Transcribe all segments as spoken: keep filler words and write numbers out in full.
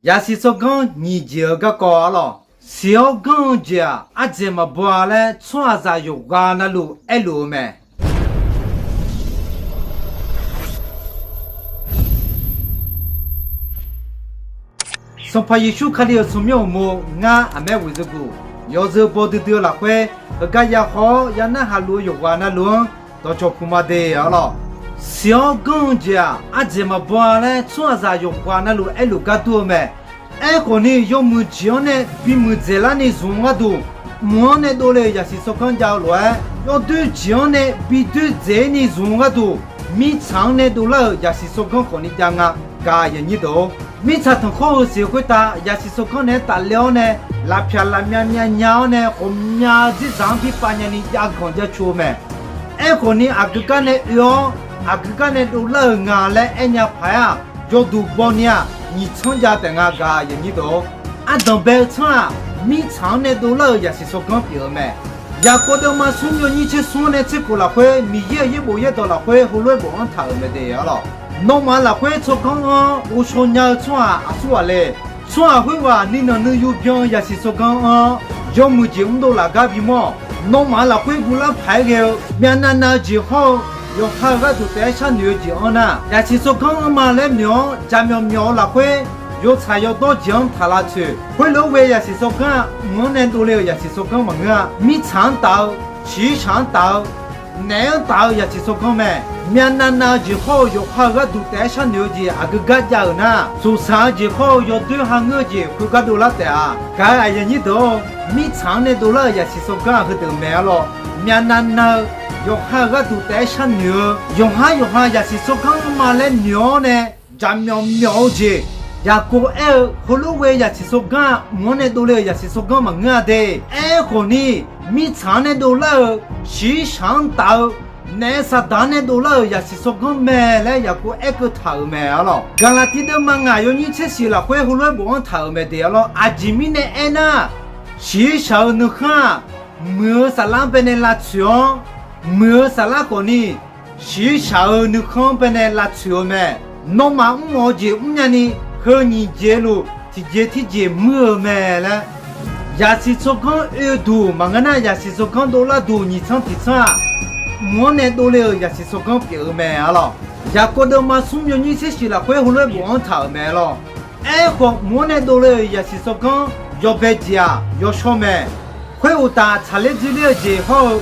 Yaqsiq tsawrganr nyiq jeq-eu garkawv arlawr. Siq-awr ganr-eu jeq-aq, ardzaeq maqbaw-a laer tsawrhaqzaq yawqghaq navluf aerluf-eu mae. Sanqpaq Yeqsur Kali-euq tsawrmyanr uqmov ngar aqmaer ghoeqzeuguf yawzeu baw duidui-eu lafkhoer, heugar yahaw-awr yanarhaq luf-eu yawqghaq navluf-anr dawqcawq puq ma de arlawr. Siq-awr ganr-eu jeq-aq, ardzaeq maqbaw-a laer tsawrhaqzaq yawqghaq navluf aerluf gar dur-eu mae. Aerkhawfni, yawmuiq jeq-anr nae bimuiq dzaeqlarni zmq-eu gharduq, mq-anr nae dovle-euq yaqsiq tsawrganr jav-eu lof-aer, yawdoer jeq-anr nae bidoer dzaeq-ir ni zmq-eu gharduq, mirtsaq-anr nae dovlar-euq yaqsiq tsawrganr khawfni jav nga. Gaq-eu aqyuif aqnyir deuq-or, mirtsaq tanqkhawr-eu siq khoertav yaqsiq tsawrganr naeq-aer tafler-awr nae, lafpyaq lafmyav myavnya-awr nae ghawqmya-eu dzerzaq-anr pirpav nyani jav ganq jav cu-eu mae. Aerkhawfni, aqgeu gar nae oe-awr aqgeu gar nae dovlar-euq nga laer aernya paq-aer-aq, yawduq bawni-aq, nyiq tsanr jav taef nga. Gaq-eu aqyuif aqnyir deuq-or, ardanq bae-eu tsanr-aq, mirtsaq-anr nae dovlar-euq yaqsiq tsawrganr pyeuf-eu mae. Yaqkov deuvma smr yawnyir tser smr-anr nae tser khof lafkhoer, Miqyaer-euq yaerbof yaerdawq lafkhoer heulof-aer bofanr taq-euq mae de arlawr. Nawmaf lafkhoer tsawrganr anr-awr ghovshaw nya-eu tsawrhaq aqsur ghaq le. Tsawrhaq khoerghaq nuinanq nuiyu byan-eu yaqsiq tsawrganr anr-awr, yawmuiq jeq mrdov laf gar bimawr-awq. Nawmaf lafkhoer guvlar paq-aer ghae-eu myavnav nav-eu jeq hawr-eu, yawqha-euq gharduq taef-aer sharnoeq-eu jeq anr nar, yaqsiq tsawrganr anrma laer noeq-awr jaqmyawf myawf-eu lafkhoer, yawtsaq yawdawr jeq-anr taq lavtsoeq. Khoerlof-aer ghae yaqsiq tsawrganr-aq, mq-anr nae dovle-euq yaqsiq tsawrganr maqngeur-a. Mirtsaq-anr taf-eu, shiqshaq-anr taf-eu, naef-anr taf-eu yaqsiq tsawrganr mae. Myavnav nav-eu jeq hawr-eu yawqha-euq gharduq taef-aer sharnoeq-eu jeq aqgeu gar jav-euq nar, soqsaq-eu jeq hawr-eu yawdoer ha ngeur-eu jeq khoergar dovlar taef-a. Gaq-eu aqyuif aqnyir deuq-or, mirtsaq-anr nae dovlar-euq yaqsiq tsawrganr-aq heudeuq mae arlawr. Myavnav nav-eu, yawqha-euq gharduq taef-aer sharnoeq-eu, yawqhar yawqha yaqsiq tsawrganr anrma laer noeq-awr nae jaqmyawf myawf-eu jeq, Yaqkov aer-eu heulof ghae yaqsiq tsawrganr-aq, mq-anr nae dovle-euq yaqsiq tsawrganr maqngeur-a de. Aerkhawfni, mirtsaq-anr nae dovlar-euq, shiqshaq-anr taf-eu, naef saqdaq-anr nae dovlar-euq yaqsiq tsawrganr mae laer Yaqkov aerkeuv taq-euq mae arlawr. Gaqlaqtiv deuvma ngaq yawnyir tser shiq lafkhoer heulof-aer bofanr taq-euq mae de arlawr. Aqjeq mirnae aernar, shiqshaq-eu nuikhanr-aq, muiq-eu saflar-anr baenae lavtsoeq-awr, muiq-eu saflar khawfni, shiqshaq-eu nuikhanr-anr baenae lavtsoeq-eu mae. Nawmaf mrmawf-eu jeq mrnya ni, heu nyiq jeq luf tiqjeq tiqjeq muir-eu mae laer, yaqsiq tsawrganr oe-eu duq maqngeur nar, yaqsiq tsawrganr dovlar duq nyiq tsanr tiq tsanr-aq, mq-anr nae dovle-euq yaqsiq tsawrganr pyeuf-eu mae arlawr. Yaqkov deuvma smr yawnyir tser shiq lafkhoer heulof-aer bofanr taq-euq mae arlawr. Aerkhawf, mq-anr nae dovle-euq yaqsiq tsawrganr yawbae jeq-aq, yawshawr mae. Khoeruqtaf, tsaqler dzoerler-eu jeq hawr-eu,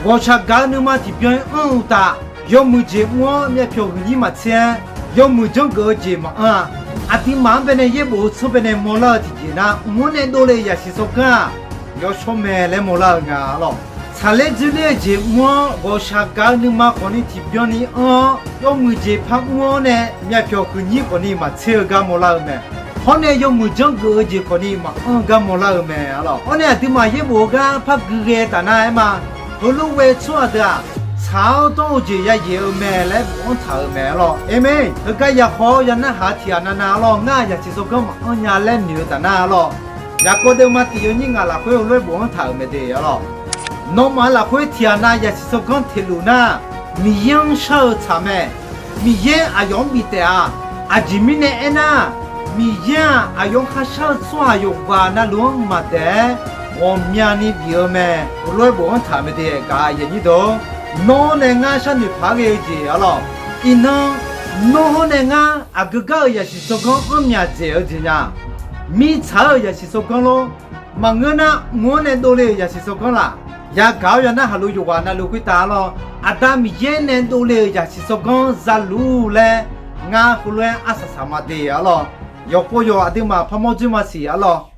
ghawqshaq gaq-eu nuima tiqbyan-ir anr-eu uqtaf, yawmuiq jeq mr-awr myavpyawq huiqnyir maqtser-aer, yawmuiq janrgeuf-eu jeq maqanr-a. Aqduimaf-anr baenae yaerbof-eu tsanr baenae mawrlar-eu tiqjeq nar, mq-anr nae dovle-euq yaqsiq tsawrganr-aq, yawshawr mae laer mawrlar-eu nga arlawr. Tsaqler dzoerler-eu jeq mr-awr ghawqshaq gaq-eu nuima khawfni tiqbyan ni anr-awr, yawmuiq jeq par mr-awr nae myavpyawq huiqnyir khawfni maqtser-eu gar mawrlar-eu mae. Hawr nae yawmuiq janrgeuf-eu jeq khawfni maqanr-eu gar mawrlar-eu mae arlawr. Hawr nae aqduimaf yaerbof-eu gar par gui ghae taf nar aer ma. Heulof ghae tsawrhaq deuq-aq, tsaq-awr dawr-eu jeq yayaeq-eu mae laer bofanr taq-euq mae arlawr. Amen. Heugar yahaw-awr yanarhaq-eu tiqghaq navnav arlawr, ngar yaqsiq tsawrganr maqanr nya laer noeq-eu taf nar arlawr, Yaqkov deuvma tiq yawnyir ngaq lafkhoer heulof-aer bofanr taq-euq mae de arlawr. Nawmaf lafkhoer tiqghaq nav yaqsiq tsawrganr teq luf nar, Miqyaer-anr shar-eu tsaq mae. Miqyaer aqyawf-anr bif taef-a. Aqjeq mirnae aernar, Miqyaer-aq, aqyawf-anr kharshar-eu tsawrhaq yawqghaq navluf-anr maqdaeq-aer, ghawqmyani bif-eu mae. Heulof-aer bofanr taq mae de gaq-eu aqyuif aqnyir deuq-or, nawr nae ngar sharnoeq paq-aer ghae-eu jeq arlawr. Iqnan, nawr hawr nae ngar aqgeu gar-euq yaqsiq tsawrganr anr myaq dzaeq-eu jeq nya. Mirtsaq-euq yaqsiq tsawrganr lor. Maqngeur nar, mq-anr nae dovle-euq yaqsiq tsawrganr laf. Yagaq-awr yanarhaq luf yawqghaq navluf khoertav arlawr, Aqda Miqyaer nae dovle-euq yaqsiq tsawrganr zaluf laer, ngar heulof-aer arsaq saq ma de arlawr. Yawqpov yawq aqduimaf parmawr dzoer ma siq arlawr.